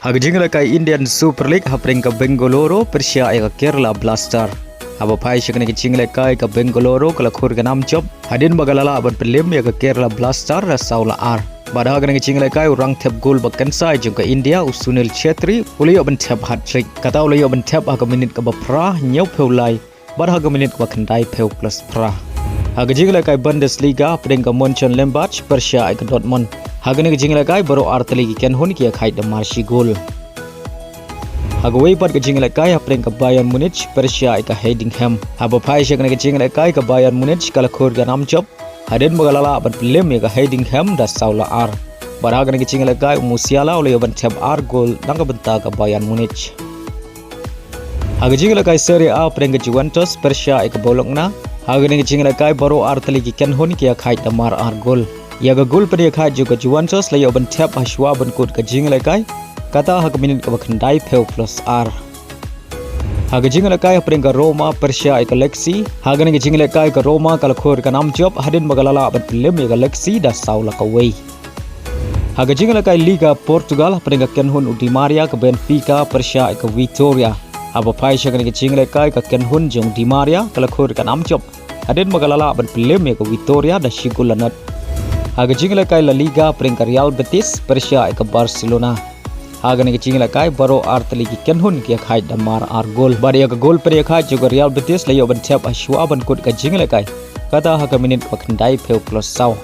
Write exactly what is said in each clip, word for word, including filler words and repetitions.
Ha ka jingïalehkai Indian Super League hapdeng ka Bengaluru pyrshah ïa ka Kerala Blaster. Haba phai sha kane ka jingïalehkai ka Bengaluru ka la khur ka nam jop hadien ba ka la lah ban pynlem ïa ka Kerala Blaster da saw la ar. Bad ha kane ka jingïalehkai u rangthep gol ba kynsai jong ka India u Sunil Chhetri u la ïoh ban thep hat-trick. Kata u la ïoh ban thep ha ka minit kaba phra, hynñiewphew lai bad ha ka minit kaba khyndaiphew plus phra. Ha ka jingïalehkai Bundesliga hapdeng ka Mönchengladbach pyrshah ïa ka Dortmund. Ha kane ka jingïalehkai baroh artylli ki kynhun ki ïakhaid da mar shi gol. Ha kawei pat ka jingïalehkai hapdeng ka Bayern Munich pyrshah ïa ka Heidenheim. Haba phai sha kane ka jingïalehkai ka Bayern Munich ka la khur ka nam jop hadien ba ka la lah ban pynlem ïa ka Heidenheim da saw la ar. Bad ha kane ka jingïalehkai u Musiala u la ïoh ban thep ar gol na ka bynta ka Bayern Munich. Ha ka jingïalehkai Serie A hapdeng ka Juventus pyrshah ïa ka Bologna. Ha kane ka jingïalehkai baroh artylli ki kynhun ki ïakhaid da mar ar gol. Ïa ka gol pynïakhaid jong ka Juventus la ïoh ban thep ha shuwa ban kut ka jingïalehkai, kata ha ka minit kaba khyndaiphew plus ar. Ha ka jingïalehkai hapdeng ka Roma pyrshah ïa ka Lecce. Ha kane ka jingïalehkai ka Roma ka la khur ka nam jop hadien ba ka la lah ban pynlem ïa ka Lecce da saw la kawei. Ha ka jingïalehkai Liga Portugal hapdeng ka kynhun u Di Maria ka Benfica pyrshah ïa ka Vitória. Haba phai sha kane ka jingïalehkai ka kynhun jong u Di Maria ka la khur ka nam jop hadien ba ka la lah ban pynlem ïa ka Vitória da shi gol la nod. Ha ka jingïalehkai La Liga hapdeng ka Real Betis pyrshah ïa ka Barcelona. Ha kane ka jingïalehkai baroh artylli ki kynhun ki ïakhaid da mar ar gol. Bad ïa ka gol pynïakhaid jong ka Real Betis la ïoh ban thep ha shuwa ban kut ka jingïalehkai, kata ha ka minit kaba khyndaiphew plus saw.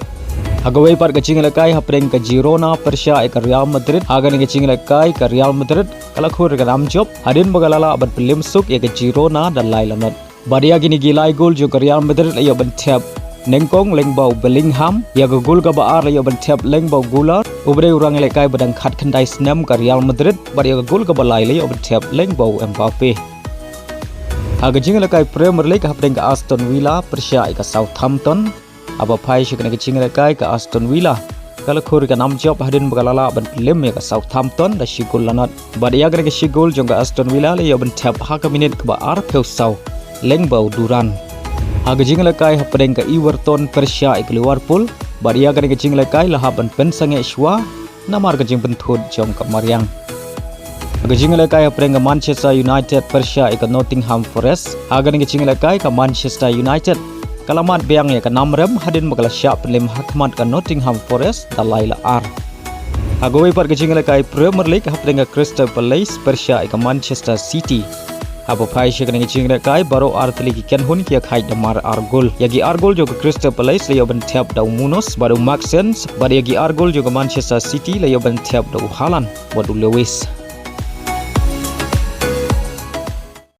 Ha kawei pat ka jingïalehkai hapdeng ka Girona pyrshah ïa ka Real Madrid. Ha kane ka jingïalehkai ka Real Madrid ka la khur ka nam jop hadien ba ka la lah ban pynlem suk ïa ka Girona da lai la nod. Bad ïa kine ki lai gol jong ka Real Madrid la ïoh ban thep nyngkong lyngba u Bellingham, ïa ka gol kaba ar la ïoh ban thep lyngba u Goulart, uba dei u rangïalehkai ba dang khatkhyndai snem ka Real Madrid, bad ïa ka gol kaba lai la ïoh ban thep lyngba u Mbappe. Ha ka jingïalehkai Premier League hapdeng ka Aston Villa pyrshah ïa ka Southampton. Haba phai sha kane ka jingïalehkai ka Aston Villa ka la khur ka nam jop hadien ba ka la lah ban pynlem ïa ka Southampton da shi gol la nod. Bad ïa kane ka shi gol jong ka Aston Villa la ïoh ban thep ha ka minit kaba arphew saw lyngba u Duran. Ha ka jingïalehkai hapdeng ka Everton pyrshah ïa ka Liverpool. Bad ïa kane ka jingïalehkai la hap ban pynsangeh shuwa namar ka jingpynthut jong ka mariang. Ha ka jingïalehkai hapdeng ka Manchester United pyrshah ïa ka Nottingham Forest. Ha kane ka jingïalehkai ka Manchester United ka la mad biang ïa ka nam rem hadien ba ka la shah pynlem ha khmat ka Nottingham Forest da lai la ar. Ha kawei pat ka jingïalehkai Premier League hapdeng ka Crystal Palace pyrshah ïa ka Manchester City. Haba phai sha kane ka jingïalehkai baroh artylli ki kynhun ki ïakhaid da mar ar gol. Ïa ki ar gol jong ka Crystal Palace la ïoh ban thep da u Munoz bad u Maxence, bad ïa ki ar gol jong ka Manchester City la ïoh ban thep da u Haaland bad u Lewis.